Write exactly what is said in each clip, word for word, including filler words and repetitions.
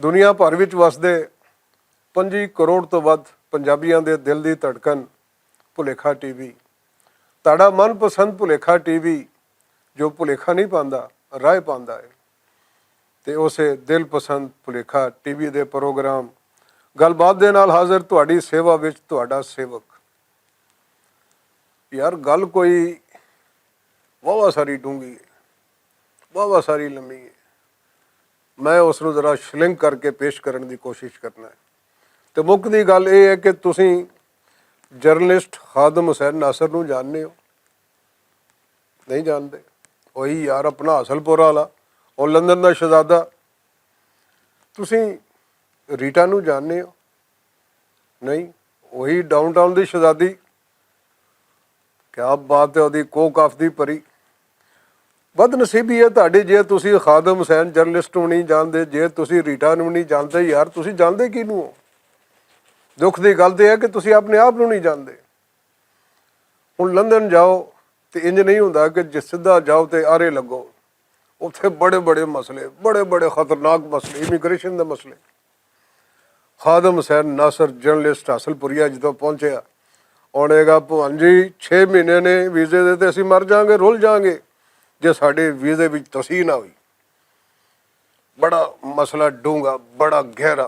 دنیا بھر وچ وسدے پنجی کروڑ توں ودھ پنجابیاں دے دل دی دھڑکن، بھلیکھا ٹی وی۔ تہاڈا من پسند بھلیکھا ٹی وی، جو بھلیکھا نہیں پاندا، رائے پاندا ہے۔ تے اسے دل پسند بھلیکھا ٹی وی دے پروگرام گل بات دے نال حاضر تہاڈی سیوا وچ تہاڈا سیوک۔ یار، گل کوئی واہ واہ ساری ڈونگی ہے، واہ واہ ساری لمبی ہے۔ میں اس نوں ذرا شلنگ کر کے پیش کرن دی کوشش کرنا ہے۔ تے مک دی گل اے ہے کہ تسی جرنلسٹ خادم حسین ناصر نوں جاننے ہو؟ نہیں جانتے؟ وہی یار، اپنا حاصل پور والا، اور لندن دا شہزادہ۔ تسی ریٹا نوں جاننے ہو؟ نہیں، وہی ڈاؤن ٹاؤن دی شہزادی۔ کیا بات ہے، اودی کوک آف دی پری۔ بد نصیبی ہے تہاڈی، جے تسی خادم حسین جرنلسٹ نوں نہیں جانتے، جے تسی ریٹا نوں نہیں جانتے، یار، تسی جانتے کی نوں ہو؟ دکھ دی گل تے ہے کہ تسی اپنے آپ نوں نہیں جانتے۔ ہن لندن جاؤ تے انج نہیں ہوندا کہ جے سدھا جاؤ تے آرے لگو، اتھے بڑے بڑے مسئلے، بڑے بڑے خطرناک مسئلے، امیگریشن دے مسئلے۔ خادم حسین ناصر جرنلسٹ حاصل پوریا جدوں پہنچیا، انہیں کہا، "بھگوان جی، چھ مہینے نے ویزے دے تے اسی مر جاؤں گے، رول جاؤں گے، جے ساڈے ویزے وچ توسیع نہ ہوئی۔" بڑا مسئلہ ڈونگا، بڑا گہرا،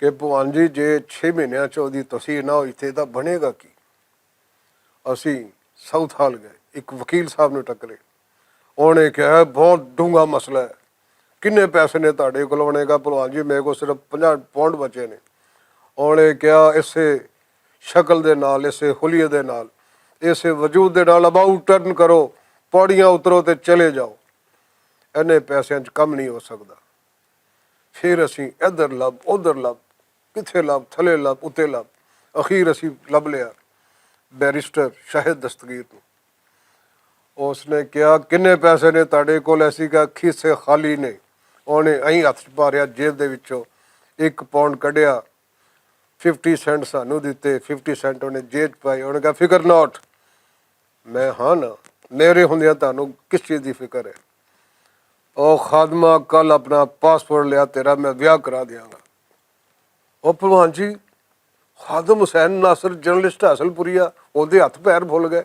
کہ بھگوان جی، جے چھ مہینیاں چ اودی توسیع نہ ہوئی تے تاں بنے گا کی؟ اسی ساؤتھ ہال گئے، ایک وکیل صاحب نوں ٹکرے۔ انہوں نے کہا، "بہت ڈونگا مسئلہ ہے، کنے پیسے نے تہاڈے کول؟" انہوں نے کہا، "بھلوان جی، میرے کول صرف پنجاہ پاؤنڈ بچے نے۔" انہوں نے کہا، "اسے شکل دے نال، اسے حلیے دے نال، اسے وجود دے نال اباؤٹ ٹرن کرو، پوڑیاں اترو تے چلے جاؤ، اینے پیسے چ کم نہیں ہو سکدا۔" پھر اسی ادھر لب، ادھر لب، کتھے لب، تھلے لب، اتے لب، اخیر اسی لب لیا بیرسٹر شاہد دستگیر نوں۔ اس نے کہا، "کنے پیسے نے تہاڈے کول؟" ایسی کہا، "کھیسے خالی نے۔" انہیں ایں ہتھ چ پا رہیا، جیب دے وچوں ایک پاؤنڈ کڈیا، ففٹی سینٹ سانوں دتے، ففٹی سینٹ انہیں جیب چ پائے۔ انہیں کہا، "فکر ناٹ، میں ہاں نا، میرے ہوندیاں تانوں کس چیز دی فکر ہے؟ او خادمہ، کل اپنا پاسپورٹ لیا، تیرا میں ویاہ کرا دیاں گا۔" او پروان جی، خادم حسین ناصر جرنلسٹ حاصل پوریا، اوندے ہتھ پیر بھول گئے۔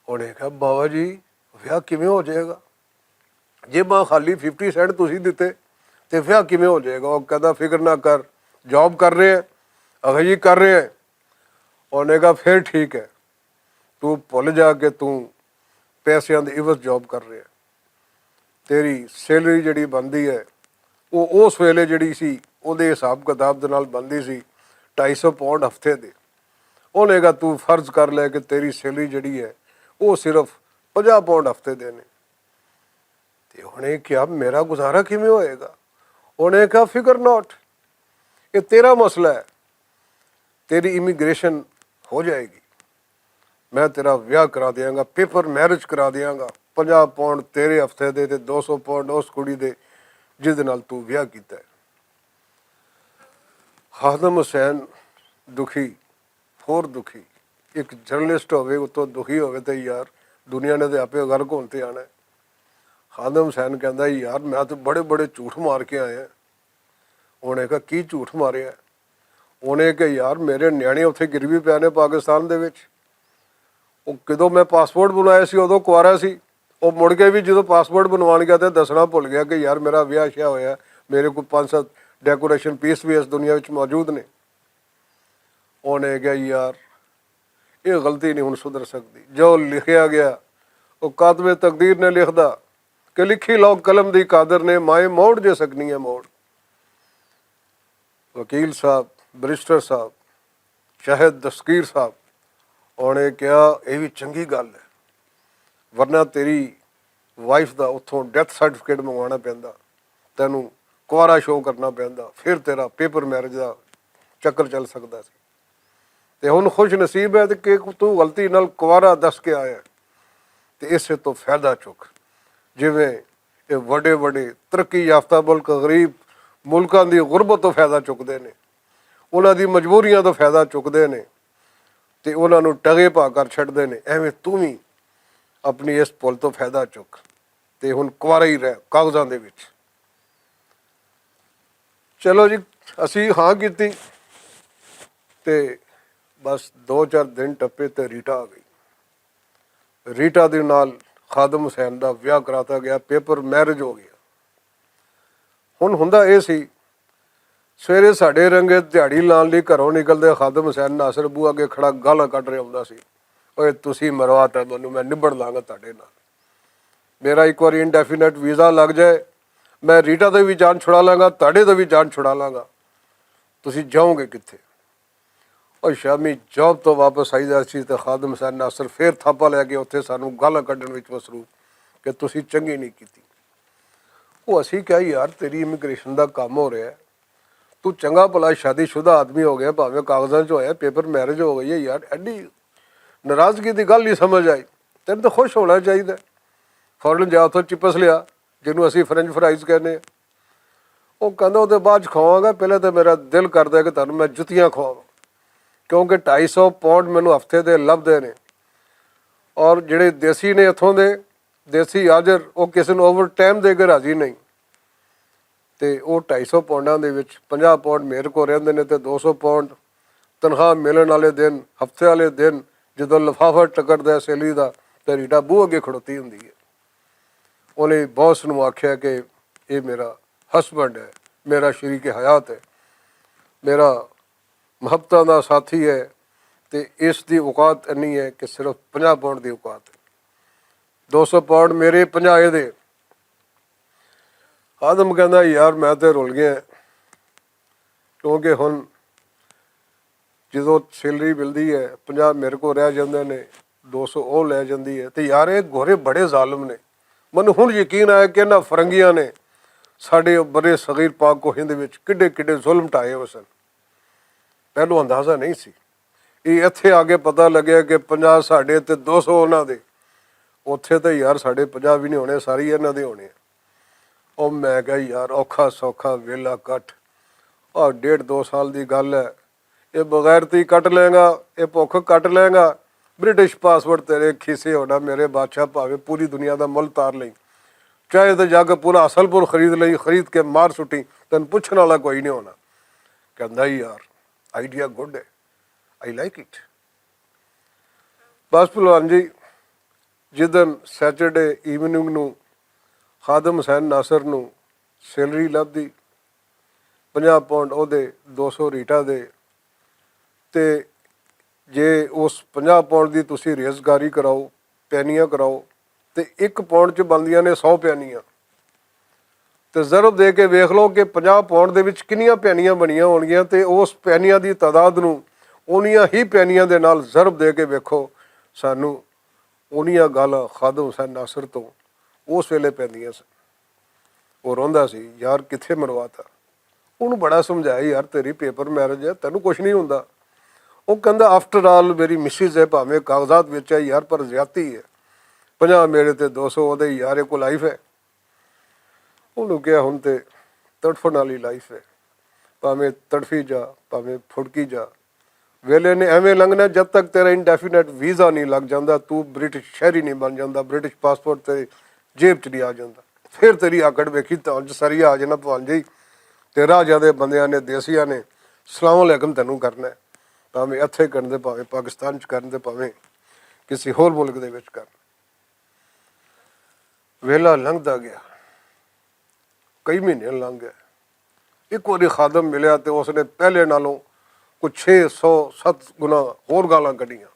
انہیں کہا، "بابا جی، ویاہ کیویں ہو جائے گا؟ جیباں خالی، ففٹی سینٹ تسی دتے، تے ویاہ کیویں ہو جائے گا؟" وہ کہتا، "فکر نہ کر، جاب کر رہے ہیں۔" "اگر جی کر رہے ہیں۔" انہیں کہا، "پھر ٹھیک ہے، تو بھول جا کہ تو پیسیاں دے عوض جاب کر رہے ہیں۔" تیری سیلری جڑی بندی ہے، وہ اس ویلے جڑی سی، اودے حساب کتاب دے نال بندی سی ڈھائی سو پاؤنڈ ہفتے دے۔ انہیں کہا، تو فرض کر لے کہ تیری سیلری جڑی ہے، وہ صرف پنجاہ پاؤنڈ ہفتے دے نے۔ تے انہیں کہا، میرا گزارا کیویں ہوئے گا؟ انہیں کہا، فکر ناٹ، یہ تیرا مسئلہ ہے، تیری امیگریشن ہو جائے گی، میں تیرا ویاہ کرا دیاں گا، پیپر میرج کرا دیاں گا، پنجاہ پاؤنڈ تیرے ہفتے دے تے دو سو پاؤنڈ اس کڑی دے، جس دے نال تو ویاہ کیتا ہے۔ خادم حسین دکھی، ہور دکھی۔ ایک جرنلسٹ ہوے، اتوں دکھی ہوے تے یار، دنیا نے تے آپے غرق ہون تے آنا ہے۔ خادم حسین کہندا، یار، میں تو بڑے بڑے جھوٹ مار کے آیا۔ انہیں کہا، کی جھوٹ ماریا ہے؟ انہیں کہا، یار، میرے نیانے اتھے گروی پے نے پاکستان دے وچ۔ وہ کدوں میں پاسپورٹ بنایا سی، ادوں کوارا سی۔ وہ مڑ کے بھی جدوں پاسپورٹ بنوان گیا تے دسنا بھول گیا کہ یار، میرا ویاہ شیا ہویا ہے، میرے کو پانچ سات ڈیکوریشن پیس بھی اس دنیا وچ موجود نے۔ انہیں کہا، یار، یہ غلطی نہیں ہن سدھر سکدی۔ جو لکھیا گیا، وہ کاتب تقدیر نے لکھدا کہ لکھی لوگ قلم دی قادر نے، مائیں موڑ جے سکنی ہے موڑ۔ وکیل صاحب، بیرسٹر صاحب، شاہد دستگیر صاحب، انہیں کہا، یہ بھی چنگی گل ہے، ورنہ تیری وائف دا اتھوں ڈیتھ سرٹیفکیٹ منگوانا پیندا، تینوں کوارا شو کرنا پیندا، پھر تیرا پیپر میرج دا چکر چل سکدا سی۔ تے ہن خوش نصیب ہے تے کہ تو غلطی نال کوارا دس کے آیا ہے۔ تے اسے تو فائدہ چک، جویں اے وڈے وڈے ترقی یافتہ ملک غریب ملکاں دی غربت تو فائدہ چکدے نے، انہاں دی مجبوریاں تو فائدہ چکدے نے تے انہاں نوں ٹگے پا کر چھڈدے نے، ایویں تو وی اپنی اس پل تو فائدہ چک تے ہن کوارا ہی رہ کاغذاں دے وچ۔ چلو جی، اسی ہاں کیتی۔ تے بس دو چار دن ٹپے تے ریٹا آ گئی۔ ریٹا دے نال خادم حسین دا ویاہ کراتا گیا، پیپر میرج ہو گیا۔ ہن ہوندا اے سی، سویرے ساڈے رنگے دیہاڑی لان لئی گھروں نکلدے، خادم حسین ناصر بو اگے کھڑا گالاں کڈ رہیا ہوندا سی، اوئے تسی مروا تے مینوں، میں نبڑ لاں گا تہاڈے نال۔ میرا اک واری انڈیفینیٹ ویزا لگ جائے، میں ریٹا تے وی جان چھڑا لاں گا، تہاڈے تے وی جان چھڑا لاں گا۔ تسی جاؤ گے کتھے؟ او شامی جاب تو واپس آئی دا سی تے خادم حسین ناصر فیر تھاپا لے کے اتھے سانوں گالاں کڈن وچ مصروف کہ تسی چنگی نہیں کیتی۔ او اسی کہا، یار، تیری امیگریشن دا کام ہو رہیا ہے، تو چنگا بھلا شادی شدہ آدمی ہو گیا، بھاویں کاغذاں چ ہویا، پیپر میرج ہو گئی ہے، یار، ایڈی ناراضگی دی گل نہیں سمجھ آئی۔ تینوں تو خوش ہونا چاہیے۔ فورن جا اتھوں چپس لیا، جنوں اسی فرنچ فرائز کہنے۔ وہ کہندا، "اوہدے بعد چ کھواواں گا، پہلے تے میرا دل کردا ہے کہ تہانوں میں جتیاں کھواواں۔" کیونکہ ڈھائی سو پاؤنڈ مینوں ہفتے دے لبھدے نے، اور جڑے دیسی نے اتھوں دے، دیسی آجر، وہ کسے نوں اوور ٹائم دے کے راضی نہیں۔ تے او ڈھائی سو پاؤنڈاں دے وچ پنجاہ پاؤنڈ میرے کول رہندے نے تے دو سو پاؤنڈ تنخواہ ملن والے دن، ہفتے والے دن، جدوں لفافہ ٹکردا ہے سیلری دا، تے ریٹا بو اگے کھڑوتی ہوندی ہے۔ اونے باس نوں آکھیا کہ اے میرا ہسبینڈ ہے، میرا شریک حیات ہے، میرا محبتاں دا ساتھی ہے، تے اس دی اوقات انی ہے کہ صرف پنجاہ پاؤنڈ دی اوقات ہے۔ دو سو پاؤنڈ میرے، پنجاہ اے دے۔ آدم کہندا، یار، میں تے رول گیا، کیونکہ ہن جدوں سیلری ملدی ہے، پنجاہ میرے کول رہ جاندے نے، دو سو او لے جاندی ہے۔ تے یار، اے گورے بڑے ظالم نے۔ مینوں ہن یقین آیا کہ انہاں فرنگیاں نے ساڈے برے صغیر پاک کو ہند وچ کڈے کڈے ظلم ٹائے ہوئے سن۔ پہلو اندازہ نہیں سی۔ یہ اتھے آ کے پتہ لگیا کہ پنجاہ ساڈے تے دو سو انہاں دے۔ اتھے تے یار ساڈے پنجاہ بھی نہیں ہونے، ساری انہاں دے ہونے۔ او میں کہا، یار، اوکھا سوکھا ویلا کٹ، اور ڈیڑھ دو سال دی گل ہے، یہ بغیرتی کٹ لیں گا، یہ بھوک کٹ لیں گا۔ برٹش پاسپورٹ تیرے کھیسے ہونا، میرے بادشاہ، بھاویں پوری دنیا دا مل تار لیں، چاہے تے جا کے پورا اصل پور خرید لیں، خرید کے مار سٹی، تین پوچھن والا کوئی نہیں ہونا۔ کہندا، یار، آئیڈیا گڈ ہے، آئی لائک اٹ۔ بس پہلوان جی، جدن سیٹرڈے ایوننگ نوں خادم حسین ناصر نوں سیلری لبھدی، پنجاہ پاؤنڈ او دے، دو سو ریٹا دے، تے جے اس پنجاہ پاؤنڈ دی تسی ریزگاری کراؤ، پینیاں کراؤ، تے اک پاؤنڈ چ بندیاں نے سو پینیاں۔ تے ضرب دے کے ویکھ لو کہ پنجاہ پاؤنڈ دے وچ کنیاں پینیاں بنیاں ہونگیاں، تے اس پینیاں دی تعداد نوں اونیاں ہی پینیاں دے نال ضرب دے کے ویکھو، سانوں اونیاں گالاں خادم حسین ناصر تو اس ویلے پیندیاں سن۔ وہ روندا سی، یار، کتھے مرواتا؟ اونوں بڑا سمجھایا، یار، تیری پیپر میرج ہے، تینوں کچھ نہیں ہوندا۔ وہ کہندا، آفٹر آل میری مسز ہے، بھاویں کاغذات وچ ہے یار، پر زیادتی ہے۔ پنجاہ میرے تے دو سو اودے، یار، ایک لائف ہے۔ اونوں کہیا، ہن تے تڑفن والی لائف ہے، بھاویں تڑفی جا، بھاویں پھڑکی جا، ویلے نے ایویں لنگنا جد تک تیرا انڈیفینیٹ ویزا نہیں لگ جاندا، تو برٹش شہری نہیں بن جاندا، برٹش پاسپورٹ تیرے جیب چ نہیں آ جاندا۔ پھر تیری آکڑ ویکھی تاں اج سری آ جانا پوان جی، تے راہ جاندے بندیاں نے، دیسیاں نے سلام علیکم تینوں کرنا ہے، بھاویں اتھے کرن دے، بھاویں پاکستان چ کرن دے، بھاویں کسی ہور ملک دے وچ کرن۔ ویلا لنگدا گیا، کئی مہینے لنگ گئے۔ ایک واری خادم ملیا تے اس نے پہلے نالوں کچھ چھ سو ست گنا ہور گالاں کڈیاں۔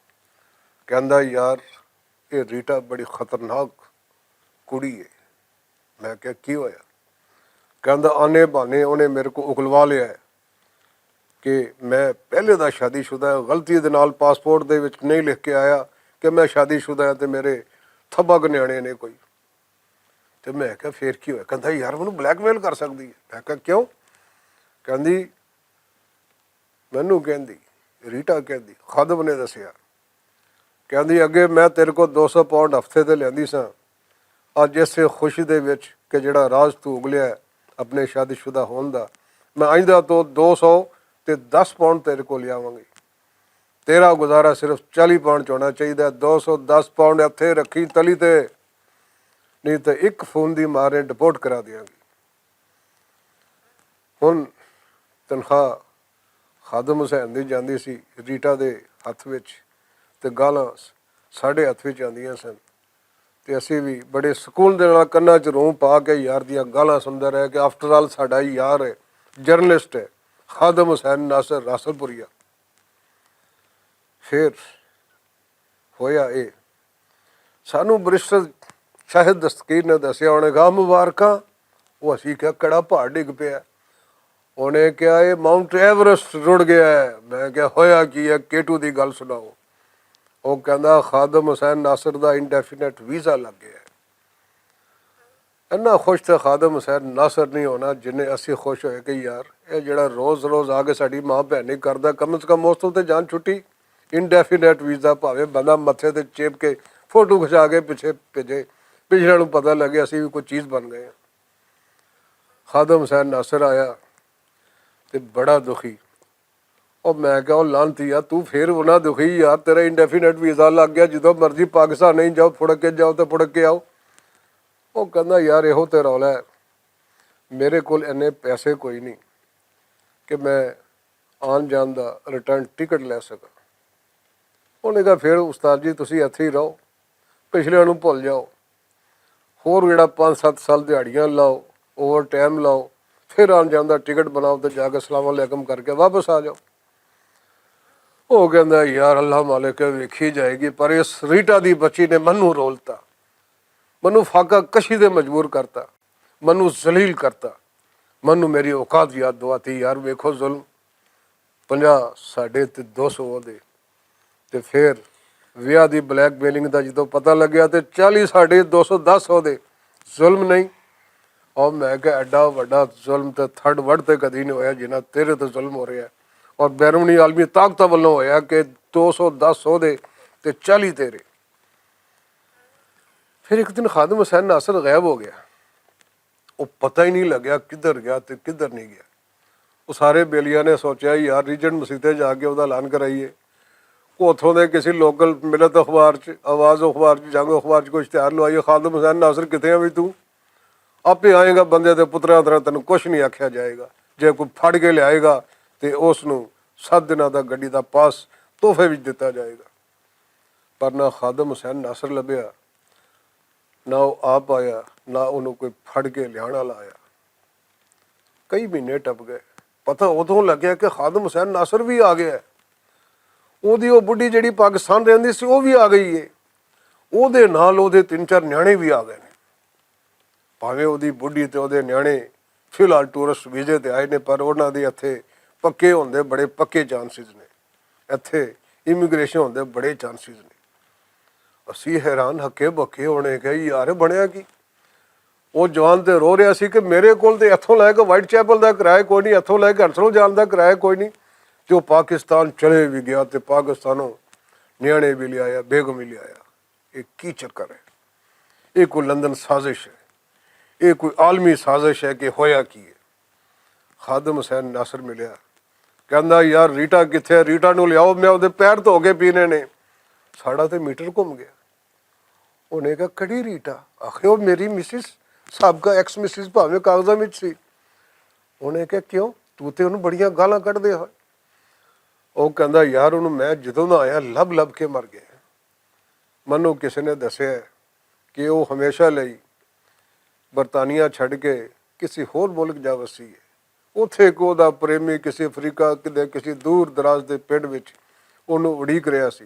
کہندا، یار، اے ریٹا بڑی خطرناک کڑی ہے۔ میں کہا، کی ہویا؟ کہندا، آنے بہانے انہیں میرے کو اگلوا لیا ہے کہ میں پہلے دا شادی شدہ ہے، غلطی دے نال پاسپورٹ دے وچ نہیں لکھ کے آیا کہ میں شادی شدہ ہاں تے میرے تھبک نیانے نے کوئی۔ تے میں کہا، فیر کی ہویا؟ کہندا، یار، مینوں بلیک میل کر سکدی ہے۔ میں کہا، کیوں؟ کہندی، مینوں کہندی، ریٹا کہندی، خادم نے دسیا، کہندی، اگے میں تیرے کو دو سو پاؤنڈ ہفتے تے لیندی ساں، اج اسے خوشی دے وچ کہ جڑا راز تو اگلیا ہے اپنے شادی شدہ ہون دا، میں آئندہ تو دو سو تے دس پاؤنڈ تیرے کو لیاواں گی۔ تیرا گزارا صرف چالی پاؤنڈ چ ہونا چاہیے، دو سو دس پاؤنڈ اتھے رکھی تلی تے، نہیں تے ایک فون دی مارے ڈپورٹ کرا دیاں گی۔ ہن تنخواہ خادم حسین دی جاندی سی ریٹا دے ہتھ وچ، تے گالاں ساڈے ہتھ وچ آندیاں سن۔ تے اسی وی بڑے سکون دے نال کناں چ روں پا کے یار دیاں گالاں سندا رہیا کہ آفٹر آل ساڈا ہی یار ہے، جرنلسٹ ہے، خادم حسین ناصر راسل پوریا۔ فیر ہویا اے، سانوں برسٹر شاہد دستگیر نے دسیا، انہیں کہا مبارکاں۔ وہ اسی کہا کڑا پہاڑ ڈگ پیا۔ انہیں کہا اے ماؤنٹ ایورسٹ رڑ گیا ہے۔ میں کہا ہویا کی ہے، کیٹو دی گل سناؤ۔ وہ کہندا خادم حسین ناصر دا انڈیفینیٹ ویزا لگ گیا ہے۔ اینا خوش تے خادم حسین ناصر نہیں ہونا جنہیں اسی خوش ہوئے کہ یار، اے جڑا روز روز آ کے ساڈی ماں بہن نہیں کردا، کم از کم اس تو تے جان چھٹی۔ انڈیفینیٹ ویزا، بھاویں بندہ متھے تے چیپ کے فوٹو کھچا کے پیچھے بھیجے، پچھلے نوں پتہ لگے اسی بھی کوئی چیز بن گئے ہاں۔ خادم حسین ناصر آیا تے بڑا دکھی۔ او میں کہا، "او لعنتی آ، تو پھر انہاں دکھی یار، تیرا انڈیفینیٹ ویزا لگ گیا، جدوں مرضی پاکستان نہیں جاؤ، پھڑک کے جاؤ تے پھڑک کے آؤ۔" او کہندا، "یار، ایہو تے رولا ہے، میرے کول اینے پیسے کوئی نہیں کہ میں آن جان دا ریٹرن ٹکٹ لے سکاں۔" انہیں کہا، "پھر استاد جی، تسی ایتھے ہی رہو، پچھلے نوں بھول جاؤ۔" ہور جیڑا پانچ ست سال دیہاڑیاں لاؤ، اوور ٹائم لاؤ، پھر آن جان دا ٹکٹ بناؤ تے جا کے السلام علیکم کر کے واپس آ جاؤ۔ او کہندا، "یار، اللہ مالک ہے، ویکھی جائے گی، پر اس ریٹا دی بچی نے منوں رولتا، منوں فاقہ کشی دے مجبور کرتا، منوں ذلیل کرتا، منوں میری اوقات یاد دواتی۔ یار، ویکھو ظلم۔" پنجاہ ساڈے تے دو سو او دے۔ تے فیر ویاہ دی بلیک میلنگ دا جدوں پتہ لگیا تے چالی ساڈے دو سو دس او دے۔ ظلم نہیں؟ او میں کہا، ایڈا وڈا ظلم تے تھرڈ ورلڈ تے کدی نہیں ہویا جنہاں تیرے تے ظلم ہو رہیا ہے۔ اور بیرونی عالمی طاقتاں ولوں ہویا کہ دو سو دس او دے تے چالی تیرے۔ پھر ایک دن خادم حسین ناصر غائب ہو گیا۔ وہ پتہ ہی نہیں لگیا کدھر گیا تے کدھر نہیں گیا۔ وہ سارے بیلیاں نے سوچیا، یار، ریجنٹ مسیتے جا کے وہ اعلان کرائیے۔ وہ اتھوں دے کسی لوکل ملت اخبار چ، آواز اخبار چ، جنگ اخبار چ کوئی اشتہار لوائیے، "خادم حسین ناصر، کتنے ہیں بھی تو؟ آپ ہی آئے گا، بندے دے پترا طرح تینوں کچھ نہیں آکھیا جائے گا۔ جے کوئی پھڑ کے لے آئے گا تے اس نوں ست دناں دا گڈی دا پاس تحفے وچ دتا جائے گا۔" پر نہ خادم حسین ناصر لبھیا، نہ وہ آپ آیا، نہ انہوں کوئی پھڑ کے لیان والا آیا۔ کئی مہینے ٹپ گئے، پتہ ادوں لگیا کہ خادم حسین ناصر بھی آ گیا ہے۔ اودی وہ بڈھی جڑی پاکستان رہندی سی، وہ بھی آ گئی ہے۔ اودے نال اودے تین چار نیانے بھی آ گئے نے۔ بھاویں اودی بڈھی تے اودے نیانے فی الحال ٹورسٹ ویزے تے آئے نے، پر انہاں دے اتھے پکے ہوندے بڑے پکے چانسز نے۔ اتھے امیگریشن ہوندے بڑے چانسز نے۔ اسی حیران ہکے بکے ہونے کہ یار بنیا کی؟ وہ جوان تے رو رہا سی کہ میرے کول تے اتھوں لے کے وائٹ چیپل دا کرایہ کوئی نہیں، اتھوں لے کے ہنسلو جان دا کرایہ کوئی نہیں۔ جو پاکستان چلے بھی گیا تے پاکستانوں نیانے بھی لے آیا، بیگم بھی لے آیا۔ یہ کی چکر ہے؟ یہ کوئی لندن سازش ہے؟ یہ کوئی عالمی سازش ہے کہ ہویا کی ہے؟ خادم حسین ناصر ملیا، کہندا، "یار، ریٹا کتھے ہے؟ ریٹا نوں لیاؤ، میں اودے پیر دھو کے پینے نے۔" ساڑا تے میٹر گھم گیا۔ انہیں کہا، "کڑی ریٹا؟" آخے، "او میری مسز، سابقہ ایکس مسز، بھاویں کاغذاں وچ سی۔" انہیں کہا، "کیوں؟ تو تے انہوں بڑیاں گالاں کڈ دے ہوئے۔" او کہندا، "یار، انہوں میں جدوں دا آیا، لب لب کے مر گیا۔" منوں کسے نے دسیا ہے کہ او ہمیشہ لئی برطانیہ چھڈ کے کسی ہور ملک جا وسی ہے۔ اتھے کو دا پریمی کسی افریقہ دے کسی دور دراز دے پنڈ وچ انہوں اڑیک رہیا سی۔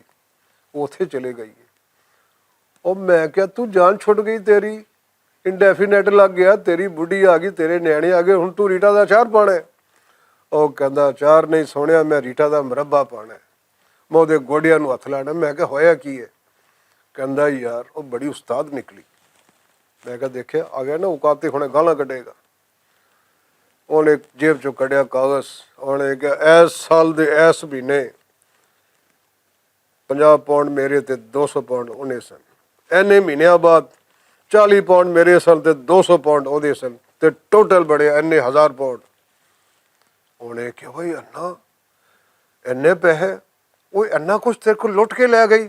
او اتھے چلے گئی ہے۔ او میں کہیا، "تو جان چھٹ گئی تیری، انڈیفینیٹ لگ گیا، تیری بڈھی آ گئی، تیرے نیانے آ گئے، ہن تو ریٹا دا اچار پانا ہے؟" او کہندا، "اچار نہیں سونیا، میں ریٹا دا مربع پانا ہے۔" میں اودے گوڈیاں نوں ہتھ لانا، میں کہا، "ہویا کی ہے؟" کہندا، "یار، او بڑی استاد نکلی۔" میں کہا، "دیکھیا، آ گیا نا اوقات تے، ہن گالاں کڈے گا۔" انہیں جیب چوں کڈیا کاغذ، انہیں کہا، "ایس سال دے ایس مہینے پنجاہ پاؤنڈ میرے تے دو سو پاؤنڈ انہیں سن۔ اینے مہینیاں بعد چالی پاؤنڈ میرے سن تے دو سو پاؤنڈ اودے سن، تے ٹوٹل بڑے اینے ہزار پاؤنڈ۔" انہیں کہا، "بھائی، انا اینے پیسے، وہ اینا کچھ تیرے کو لٹ کے لے گئی؟"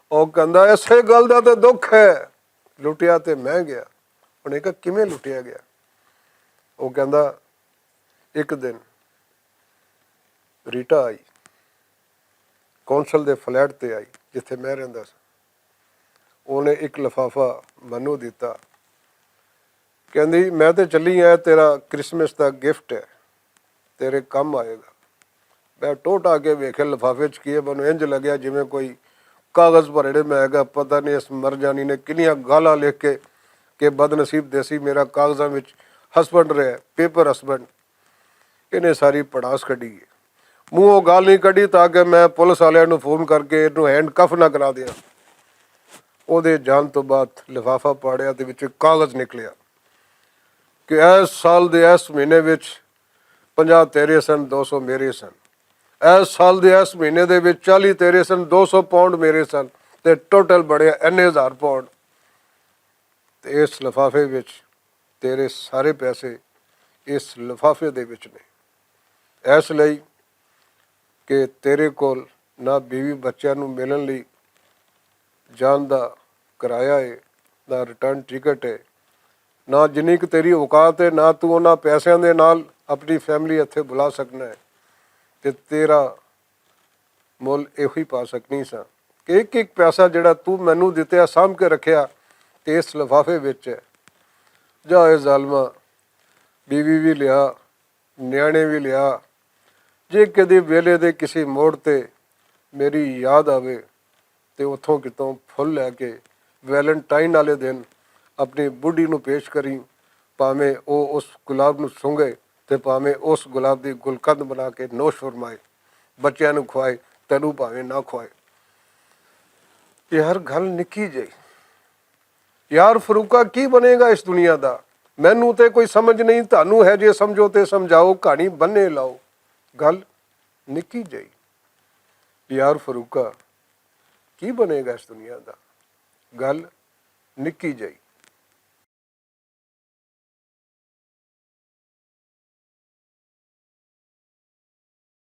او کہندا، "اسے گل دا تے دکھ ہے، لٹیا تے میں گیا۔" انہیں کہا، "کیویں لٹیا گیا؟" او کہندا، "ایک دن ریٹا آئی، کونسل دے فلیٹ تے آئی، جتھے میں رہندا سا۔ اوہنے اک لفافہ مینوں دتا، کہندی میں تے چلی آیا، تیرا کرسمس دا گفٹ ہے، تیرے کم آئے گا۔ میں ٹوٹ آ کے ویکھے لفافے چ کیے، مینوں انج لگیا جویں کوئی کاغذ پر جڑے میں آئے گا، پتہ نہیں اس مر جانی نے کنیاں گالاں لکھ کے کہ بد نصیب دیسی میرا کاغذاں وچ ہسبنڈ رہے، پیپر ہسبنڈ۔ انہیں ساری پڑاس کڈی ہے۔ منہ او گال نہیں کڈی تاکہ میں پولیس والے نوں فون کر کے انہوں ہینڈ کف نہ کرا دیاں۔ اوہدے جان توں بعد لفافہ پاڑیا تے وچ کاغذ نکلیا کہ ایس سال دے ایس مہینے وچ پنجاہ تیرے سن، دو سو میرے سن۔ ایس سال دے ایس مہینے دے وچ چالی تیرے سن، دو سو پاؤنڈ میرے سن، تے ٹوٹل بڑے اینے ہزار پاؤنڈ۔ تے اس لفافے وچ تیرے سارے پیسے اس لفافے دے وچ نے۔ ایس لئی کہ تیرے کول نہ بیوی بچیاں نوں ملن لئی جان دا کرایہ ہے، نہ ریٹرن ٹکٹ ہے، نہ جنی کہ تیری اوقات ہے، نہ تو انہاں پیسیاں دے نال اپنی فیملی اتھے بلا سکنا ہے۔ تے تیرا مول ایہو ہی پا سکنی سا کہ اک اک پیسہ جڑا تو مینوں دتیا سام کے رکھیا، تے اس لفافے وچ ہے۔ جا اے ظالما، بیوی وی لیا، نیانے وی لیا۔ جے کدی ویلے دے کسی موڑ تے میری یاد آوے، تے اتھوں کتوں پھل لے کے ویلنٹائن والے دن اپنی بڈھی نوں پیش کری، پاویں او اس گلاب نوں سونگے تے پاویں اس گلاب دی گلقند بنا کے نوش فرمائے، بچیاں نوں کھوائے، تینوں پاویں نہ کھوائے۔ یہ ہر گل نکی جئی۔ یار فروقہ، کی بنے گا اس دنیا دا؟ مینوں تے کوئی سمجھ نہیں، تانوں ہے جے سمجھو تے سمجھاؤ، کہانی بنے لاؤ۔ گل نکی جئی۔ یار فروقہ، کی بنے گا اس دنیا دا؟ گل نکی جئی۔